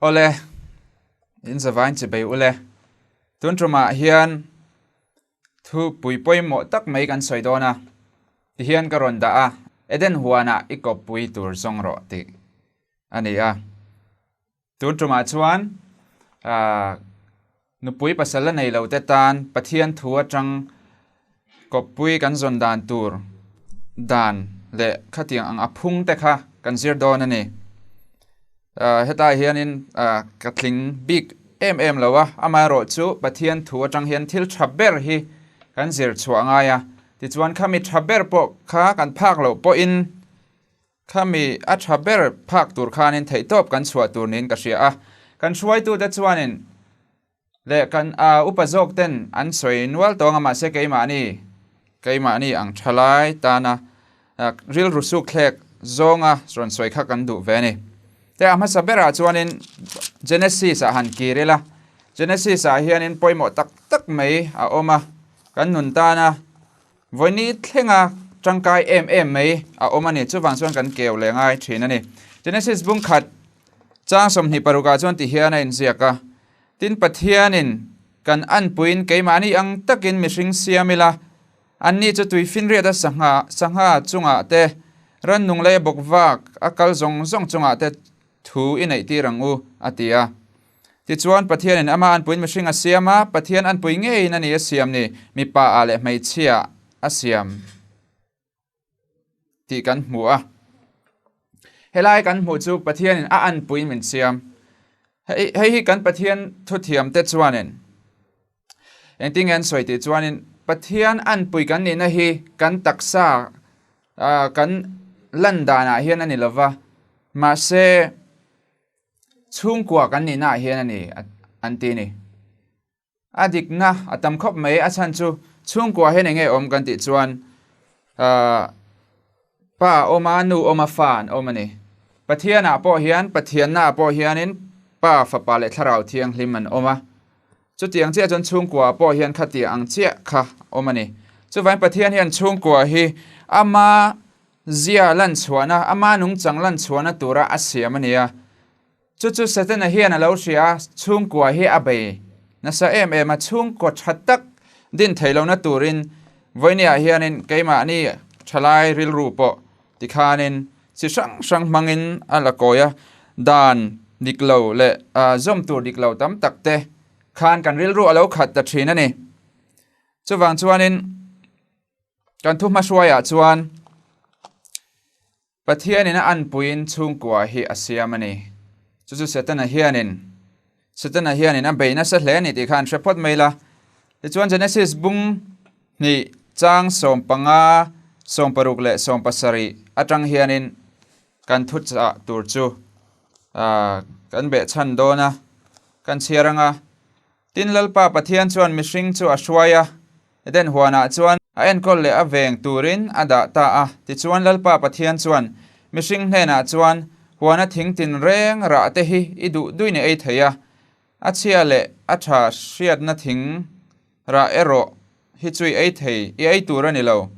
Awle, in zavain chi bei ule. Tun tumah hian thu pui pawimawh tak mai kan sawi dawn a, tihian ka rawn dah a, Eden huanah i kawppui tur zawng rawh tih a ni a. Tun tumah chuan nupui pasal la nei lo te tan Pathian thu atang kawppui kan zawn dan tur dan leh khatiang ang a phung te kha kan zir dawn a ni. Hetlai hianin ka tling bik em em lo a, amaherawhchu Pathian thu atang hian thil tha ber hi kan zir chhuah ngai a, tichuan khami tha ber pawh kha kan phak loh pawhin Khami a tha ber phak tur khanin theihtawp kan chhuah tur niin ka hria a. Kan hruaitute chuanin leh kan upa zawk ten an sawi nual tawng a mahse keimahni keimahni ang tha lai tana rilru suk thlek zawnga rawn sawi kha kan duh ve a ni. Te a hmasa berah chuanin Genesis ah han kir ila, Genesis ah hianin pawimawh tak tak mai a awm a, kan nun tana Vawini thlenga tangkai em em mai a awm a ni. Chuvang chuan kan keu leh ngai thin a ni. Genesis bung khat chang 26 ah chuan ti hian a inziak a, Tin, Pathianin kan anpuiin keimahni ang takin mihring siam ila, anni chu tuifinriat a sangha sangha chungah te, rannung lei a bawk vak a kal zawng zawng chungah te thu i neih tir ang u, a ti a. Tichuan, Pathianin ama anpuiin mihring a siam a, Pathian anpui ngeiin a ni a siam ni, mipa ah leh hmeichhia a siam tih kan hmu a. Helai kan hmuh chu Pathianin a anpuiin min siam. Hei hei hi kan Pathian thuthiamte chuanin engtin nge an sawi tih chuanin Pathian anpui kan nihna hi kan taksa kan lan danah hian a ni lova, mahse, Chhungkua kan nihna ah hian a ni an ti ni. A dikna a tam khawp mai a chhan chu chhungkua hian enge awm kan tih chuan pa a awm a, nu awm a, fa an awm a ni. Pathian ah pawh hian Pathianna ah pawh hianin Pa, Fapa leh Thlarau Thianghlim an awm a. Chutiang chiah chuan chhungkua ah pawh hian khatiang ang chiah kha awm a ni. Chuvangin Pathian hian chhungkua hi ama Zia lan chhuahna, ama nungchang lan chhuahna tura a siam a ni a. Chu chu Setana hian a lo hria a, chhungkua hi a bei nasa em em a, chhungkaw tha tak din thei lohna turin vawinia hianin keimahni thalai rilru pawh tikhanin chi hrang hrang hmangin a la kawi a, dan dik lo leh zawm tur dik lo tam tak te khan kan rilru a lo khat ta thin a ni. Chuvang chuanin. Kan thu hmahruaiah chuan Pathianin a anpuiin chhungkua hi a siam a ni. Chu chu Setana hianin Setana hianin a bei nasa hle a ni tih kha an hre phawt mai la. Tichuan Genesis bung hnih chang 15, 60 leh 70 atang hianin kan thuchah tur chu kan behchhan dawn a, kan chhiar anga. Tin, Lalpa Pathian chuan mihring chu a hruai a, Eden huanah chuan a enkawl leh a veng turin a dah ta a. Tichuan, Lalpa Pathian chuan mihring hnenah chuan, Huana thing tinreng rah te hi i duh duin i ei thei a, a chhia leh a tha hriatna thing rah erawh hi chu i ei thei, i ei tur a ni lo.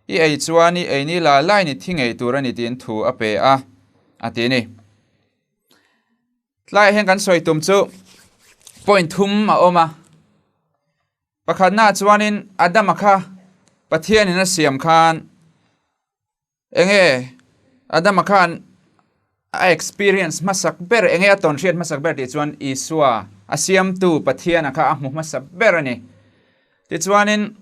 I ei chuan i ei ni la lain i thi ngei tur a ni tiin thu a pe a, a ti a ni. Tlaiah hian kan sawi tum chu point thum a awm a. Pakhatnaah chuanin Adama kha Pathianin a siam khan enge Adama khan a experience hmasak ber enge a tawn hriat hmasak ber tih chuan Isua a siamtu Pathiana kha a hmu hmasa ber a ni. Tichuanin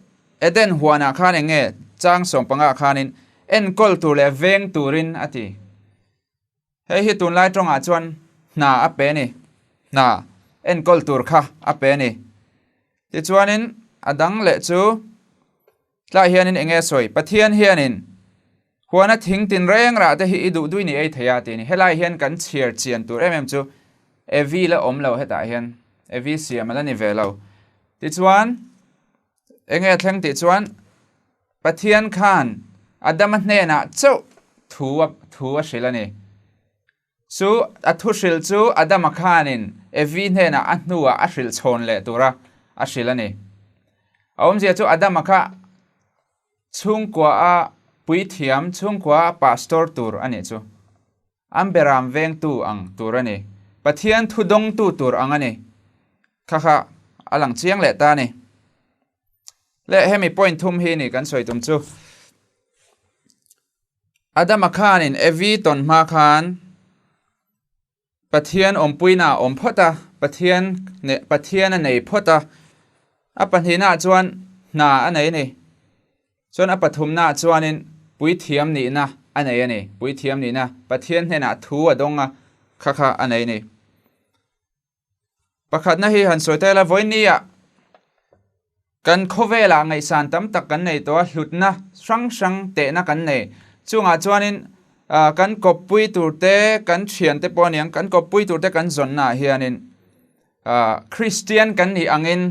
Eden huanah khan enge chang 15 khanin enkawl tur leh veng turin a ti. Hei hi tunlai tawngah chuan hna a pe a ni. Hna enkawl tur kha a pe a ni. Tichuanin a dang leh chu tlai hianin eng nge sawi? Pathian hianin huana thing tinreng rah te hi i duh duin i ei thei a tih a ni. Helai hian kan chhiar chian tur em em chu Evi la awm lo hetah hian. Evi siam a la ni ve lo. Tichuan eng nge thleng tih chuan Pathian khan Adama hnenah chauh thu a thu a hrilh a ni. Chu a thu hrilh chu Adama khanin Evi hnenah a hnuah a hrilh chhawn leh tura a hrilh a ni. A awmzia chu Adama kha chhungkua a puithiam, chhungkua a pastor tur a nih chu. An beram vengtu ang tur a ni. Pathian thu dawngtu tur ang a ni. Kha kha a lang chiang leh ta a ni. Leh hemi point thum hi ni kan sawi tum chu. Adama khanin Evi tawn hma khan Pathian awmpuina a awm phawt a, Pathian Pathian a nei phawt a. A pahnihnaah chuan hna a nei a ni. Chuan a pathumnaah chuanin puithiam nihna a nei a ni. Puithiam nihna, Pathian hnenah thu a dawng a, kha kha a nei a ni. Pakhatna hi han sawi ta ila, vawinia kan khawvelah ngaihsan tam tak kan nei tawh a, hlutna hrang hrang tehna kan nei. Chungah chuanin kan kawppui turte, kan thiante pawh a niang, kan kawppui turte kan zawnnaah hianin Kristian kan nih angin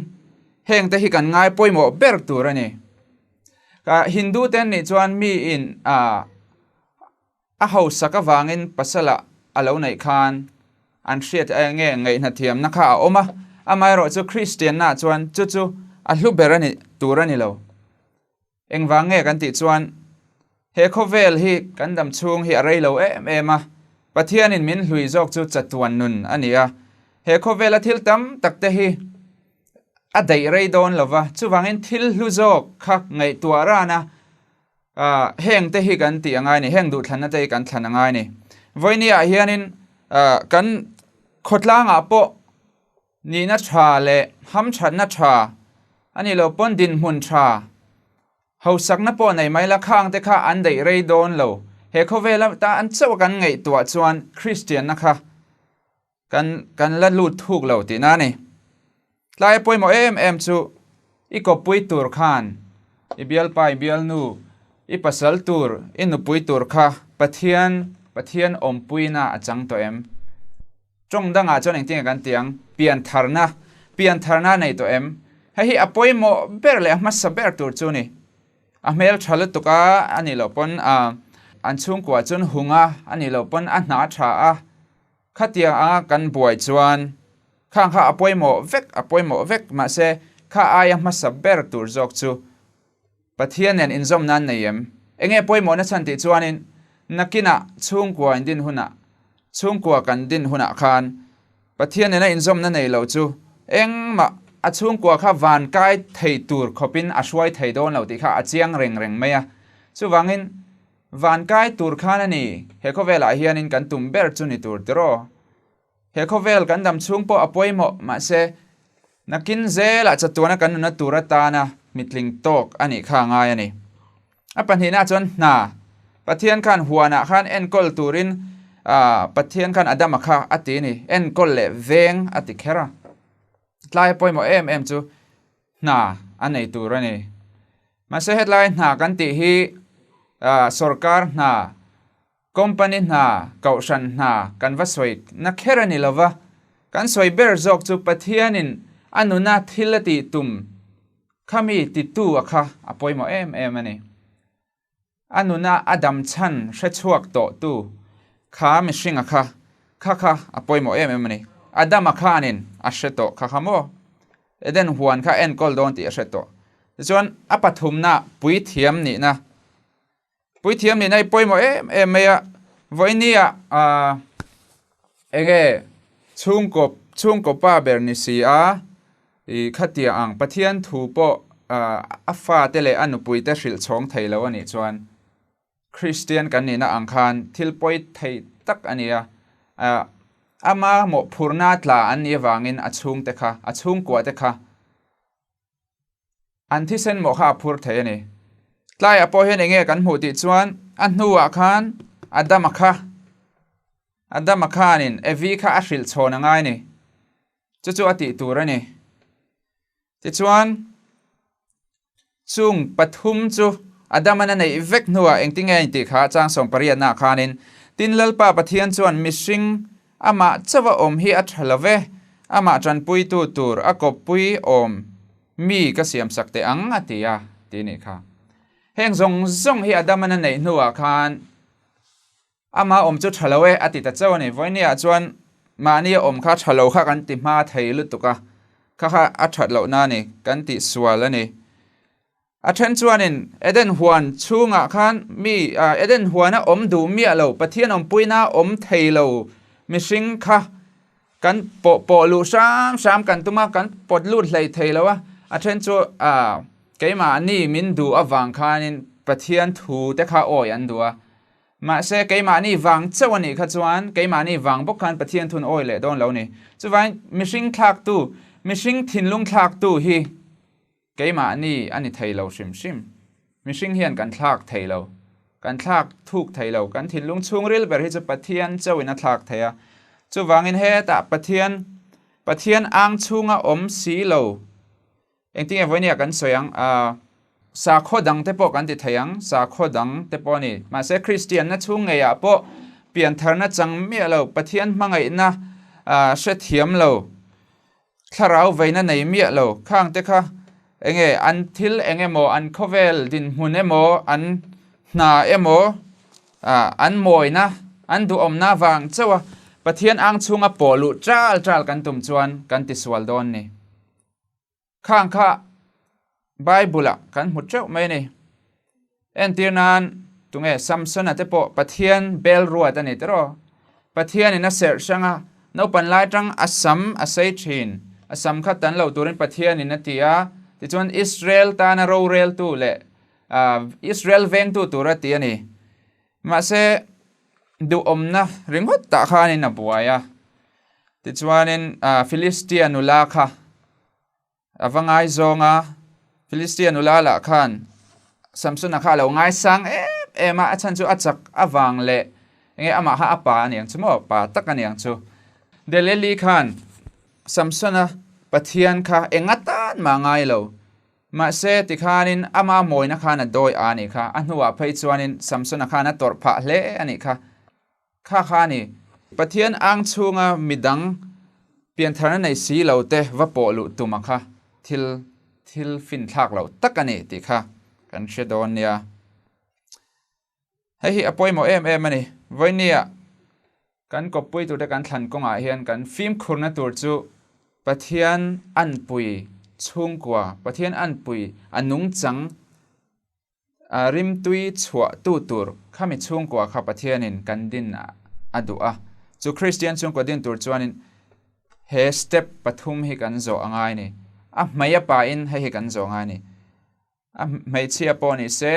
hengte hi kan ngai pawimawh ber tur a ni. Hindu te an nih chuan miin A hausak avangin pasala a lo neih khan an hriat nge ngaihnathiamna kha a awm a, amaherawh chu Kristianna chuan chu chu a hlu ber a ni tur a ni lo. Engvang nge kan tih chuan he khawvel hi kan dam chhung hi a rei lo em em a, Pathianin min hlui zawk chu chatuan nun a ni a, he khawvela thil tam tak te hi a daih rei dawn lo va, chuvangin thil hlu zawk kha ngaihtuah ran a, Heng te hi kan tih a ngai a ni, heng duhthlanna te hi kan thlan a ngai a ni. Vawinia ah hianin kan khawtlangah pawh nihna tha leh hamthatna tha a nih loh pawn dinhmun tha, hausakna pawh nei mai la khang te kha an daih rei dawn lo. He khawvela tan chauh a kan ngaihtuah chuan Kristianna kha Kan kan la lut thuk lo tihna a ni. Tlai pawimawh em em chu i kawppui tur khan i bialpa, i bialnu, i pasal tur, i nupui tur kha Pathian, Pathian awmpuina a chang tawh em? Tawng dangah chuan engtin nge kan ti ang? Piantharna, piantharna a nei tawh em? Hei hi a pawimawh ber leh a hmasa ber tur chu a ni. A hmel tha lutuk a, a nih loh pawn an chhungkua chuan hung a, a nih loh pawn a hna tha a. Khatiang anga kan buai chuan khang kha a pawimawh vek, a pawimawh vek, mahse kha aia hmasa ber tur zawk chu Pathian nen inzawm nan nei em? Enge pawimawhna chhan tih chuanin nakinah chhungkua in din hunah, chhungkua kan din hunah khan Pathian nena inzawmna nei lo chu engmah a chhungkua kha van kai thei tur khawpin a hruai thei dawn lo tih kha a chiang reng reng mai a. Chuvangin Van kai tur khan a ni, he khawvelah hianin kan tum ber chu ni tur tiraw? He khawvel kan dam chhung pawh a pawimawh, mahse, nakin zelah chatuana kan nuna tur atana mitling tawk a nih kha a ngai a ni. A pahnihna chuan hna, Pathian khan huanah khan enkawl turin Pathian khan Adama kha a ti a ni, enkawl leh veng a ti kher a. Tlai pawimawh em em chu hna a nei tur a ni. Mahse hetlai hna kan tih hi sorkar hna, company hna, kohhran hna kan va sawi na kher a ni lo va, kan sawi ber zawk chu Pathianin a nuna thil a tih tum khami titu a kha a pawimawh em em a ni. A nuna a dam chhan hre chhuak tawh tu kha mihringa kha kha kha a pawimawh em em a ni. Adama khanin a hre tawh kha kha maw? Eden huan kha enkawl dawn tih a hre tawh. Tichuan a pathumna puithiam nihna, puithiam nihna hi pawimawh em em mai a, vawinia ah enge chhungkaw chhungkaw pa ber ni si a, I khatia ang Pathian thu pawh a fate leh a nupuite hrilh chhawng thei lo a nih chuan Kristian kan nihna ang khan thil pawi thei tak a ni a. Ama mawhphurhna tla an nih avangin a chhungte kha, a chhungkuate kha an thisen mawh kha a phur thei a ni. Tlaiah pawh hian enge kan hmuh tih chuan a hnuah khan Adama kha, Adama khanin Evi kha a hrilh chhawn a ngai a ni. Chu chu a tih tur a ni. Tichuan, chung pathum chu Adama'n a neih vek hnuah engtin nge a intih kha chang sawmpariatnaah khanin, Tin Lalpa Pathian chuan mihring amah chauha awm hi a tha lo ve, amah tanpuitu tur a kawppui awm mi ka siamsak teh ang a ti a, tih a nih kha. Heng zawng zawng hi Adama'n a neih hnuah khan Amah awm chu tha lo e a ti ta chauh a ni. Vawinia chuan mahni a awm kha tha lo kha kan ti hma thei lutuk a, kha kha a that lohna a ni, kan tih sual a ni. A then chuanin Eden huan chhungah khan mi Eden huana awm duh miah lo, Pathian awmpuina awm thei lo mihring kha. Kan pawh pawh luh hram hram kan tum a, kan pawt lut hlei thei lo a, a then chu ah keimahni min duh avang khanin Pathian thu te kha awi an duh a. Mahse keimahni vang chauh a nih kha chuan keimahni vang bawk khan Pathian thun awi leh dawn lo ni. Chuvangin mihring thlaktu, mihring thinlung thlaktu hi Keimahni a ni thei lo hrim hrim. Mihring hian kan thlak thei lo. Kan thlak thuk thei lo. Kan thinlung chhungril ber hi chu Pathian chauhin a thlak thei a. Chuvangin hetah Pathian, Pathian ang chhunga awm si lo. Engtinge vawinia kan sawi ang? Ahh, sakhaw dang te pawh kan ti thei ang, sakhaw dang te pawh a ni. Mahse Kristianna chhung ngeiah pawh piantharna chang miah lo, Pathian hmangaihna hrethiam lo. Thlarau veina nei miah lo khang te kha enge an thil eng emaw an khawvel dinhmun emaw an hna emaw ah an mawina an duhawmna vang chauh a Pathian ang chhunga pawh luh chal chal kan tum chuan kan tisual dawn ni. Khang kha Bible ah kan hmu teuh mai a ni. Entir nan tunge Samsona te pawh Pathian bel ruat a ni tiraw? Pathianin a serh hrang a, naupan lai tang a sam a sei thin. A sam kha tan lo turin Pathianin a ti a, tichuan Israel tana roreltu leh Israel vengtu tur a ti a ni. Mahse duhawmna ringawt tah khanin a buai a, tichuanin Philistia nula kha A va ngaizawng a, Philistia nula lah khan Samsona kha a lo ngaisang em em a, a chhan chu a chak avang leh enge amah kha a pa a niang chu maw, pa tak a niang chu. Delili khan Samsona Pathian kha eng atan mah ngai lo, mahse tikhanin ama mawina khan a dawi a nih kha, a hnuah phei chuanin Samsona khan a tawrh phah hle a nih kha. Kha kha a ni. Pathian ang chhunga midang piantharna nei si lo te va pawh luh tum a kha thil thil finthlak loh tak a ni tih kha kan hre dawn nia. Hei hi a pawimawh em em a ni. Vawinia kan kawppui turte kan thlan kawngah hian kan fimkhurna tur chu Pathian anpui chhungkua, Pathian anpui a nungchang A rimtui chhuah tu tur khami chhungkua kha Pathianin kan din a duh a. Chu Kristian chhungkua din tur chuanin he step pathum hi kan zawh a ngai ni. A hmei a pain hei hi kan zawh a ngai ni. A hmeichhia pawh ni se,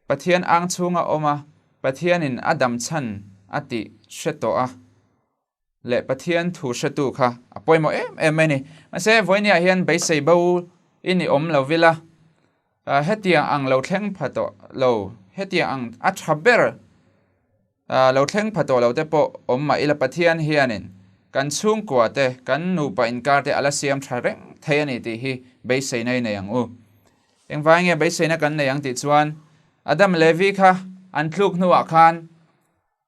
Pathian ang chhunga awm a, Pathianin a dam chhan a tih hre tawh a leh Pathian thu hretu kha a pawimawh em em mai a ni. Mahse, vawinia hian beisei bo in i awm lo vila, hetiang ang lo thleng pha tawh lo, hetiang ang a tha ber lo thleng pha tawh lo te pawh awm mah ila Pathian hianin kan chhungkua te, kan nupa inkar te a la siam tha reng thei a ni tih hi beiseina i nei ang u. Engvai nge beiseina kan nei ang tih chuan Adam leh Evi kha an tluk hnuah khan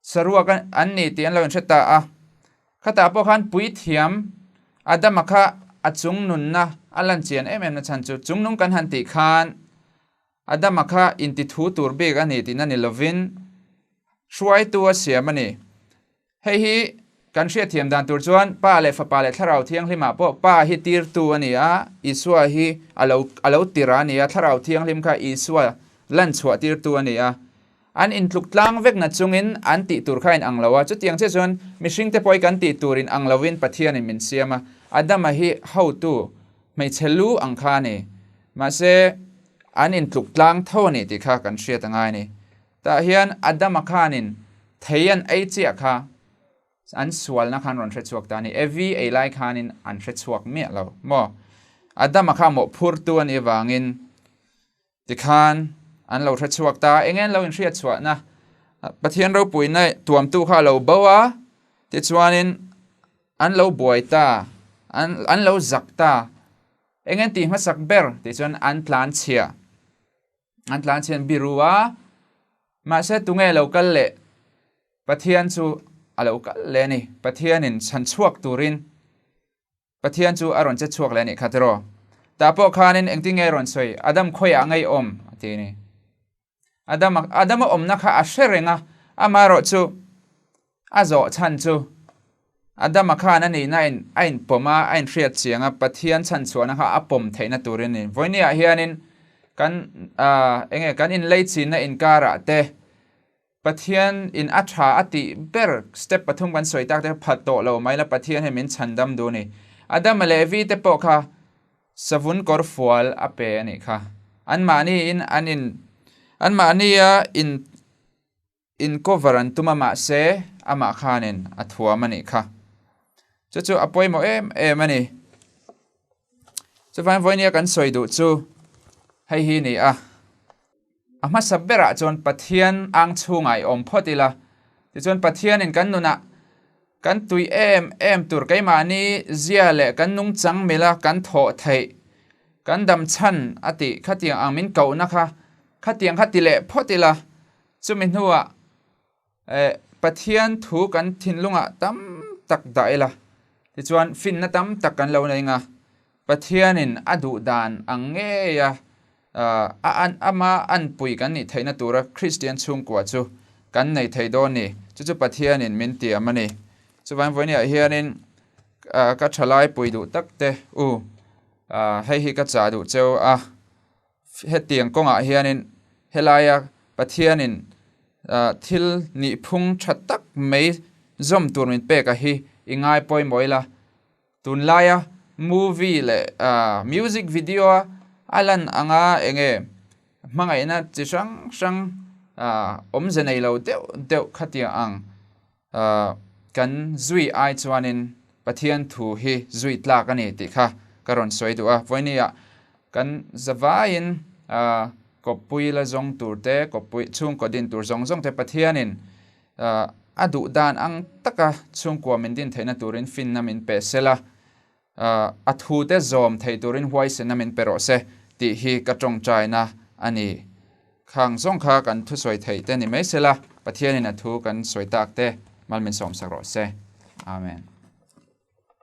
Saruak an ni tih an lo inhre ta a. Khatah pawh khan puithiam Adama kha a chung nunna a lan chian em em na chhan chu chungnung kan han tih khan Adama kha intithu tur bik a ni tihna ni lovin hruaitu a siam a ni. Hei hi kan hriatthiam dan tur chuan Pa leh Fapa leh Thlarau Thianghlimah pawh Pa hi tirtu a ni a, Isua hi a lo a lo tir a ni a, Thlarau Thianghlim kha Isua lan chhuah tirtu a ni a. An intluk tlang vek na chungin an tih tur kha in ang lo a, chutiang chiah chuan mihringte pawh hi kan tih tur in ang lovin Pathianin min siam a, Adama hi hotu hmeichhe lu ang kha a ni. Mahse, an intluk tlang tho a ni tih kha kan hriat a ngai a ni. Tah hian Adama khanin thei an ei chiah kha an sualna khan rawn hre chhuak ta a ni. Evi ei lai khanin an hre chhuak miah lo maw? Adama kha mawhphurtu a nih avangin Tikhan an lo hre chhuak ta, eng nge an lo inhriat chhuahna? Pathian ropuina tuamtu kha a lo bo a, tichuanin an lo buai ta, an an lo zak ta. Eng nge an tih hmasak ber? Tih chuan an tlan chhia. An tlan chhia an biru a, mahse tunge lo kal leh? Pathian chu a lo kal leh a ni. Pathianin chhan chhuak turin Pathian chu a rawn che chhuak leh a nih kha tiraw? Tah pawh khanin engtin nge a rawn sawi? Adam khawiah ngei awm? a ti a ni. Adam Adama awmna kha a hre reng a, amaherawh chu a zawh chhan chu Adama khan a nihna in a inpawm a, a inhriat chiang a, Pathian chhan chhuahna kha a pawm theihna turin a ni. Vawinia hianin kan enge kan inleichinna inkarah te. Pathian in a tha a tih ber step pathum kan sawi tak te kha phat tawh lo mai la Pathian hian min chhan dam duh a ni. Adama leh Evi te pawh kha savun kawr fual a pe a nih kha. Anmahni in an in anmahni a in in cover an tum a mahse amah khanin a thuam a nih kha. Chu chu a pawimawh em em a ni. Chuvangin vawinia kan sawi duh chu hei hi ni a. A hmasa berah chuan Pathian ang chhungah i awm phawt ila. Tichuan Pathianin kan nunah kan tui em em tur keimahni zia leh kan nungchang mila kan thawh theih, kan dam chhan a tih khatiang ang min kohna kha khatiang kha ti leh phawt ila. Chumi hnuah eh Pathian thu kan thinlungah tam tak dah ila. Tichuan finna tam tak kan lo nei nga. Pathianin a duh dan ang ngeia a an ama anpui kan nih theihna tura Kristian chhungkua chu kan nei thei dawn ni. Chu chu Pathianin min tiam a ni. Chuvangin vawinia hianin ka thalai pui duh tak te u, hei hi ka chah duh cheu a, hetiang kawngah hianin helaia Pathianin thil nihphung tha tak mai zawm tur min pek a hi i ngai pawimawh ila. Tunlaia movie leh music video a a lan anga enge hmangaihna chi hrang hrang awmze nei lo deuh deuh khatiang ang kan zui ai chuanin Pathian thu hi zui tlak a ni tih kha ka rawn sawi duh a. Vawinia kan zavaiin kawppui la zawng tur te, kawppui chhungkaw din tur zawng zawng te Pathianin A duh dan ang taka chhungkua min din theihna turin finna min pe se la, a thute zawm thei turin huaisenna min pe rawh se tih hi ka tawngtaina a ni. Khang zawng kha kan thusawi theih te ni mai se la, Pathianin a thu kan sawi tak te mal min sawmsak rawh se. Amen.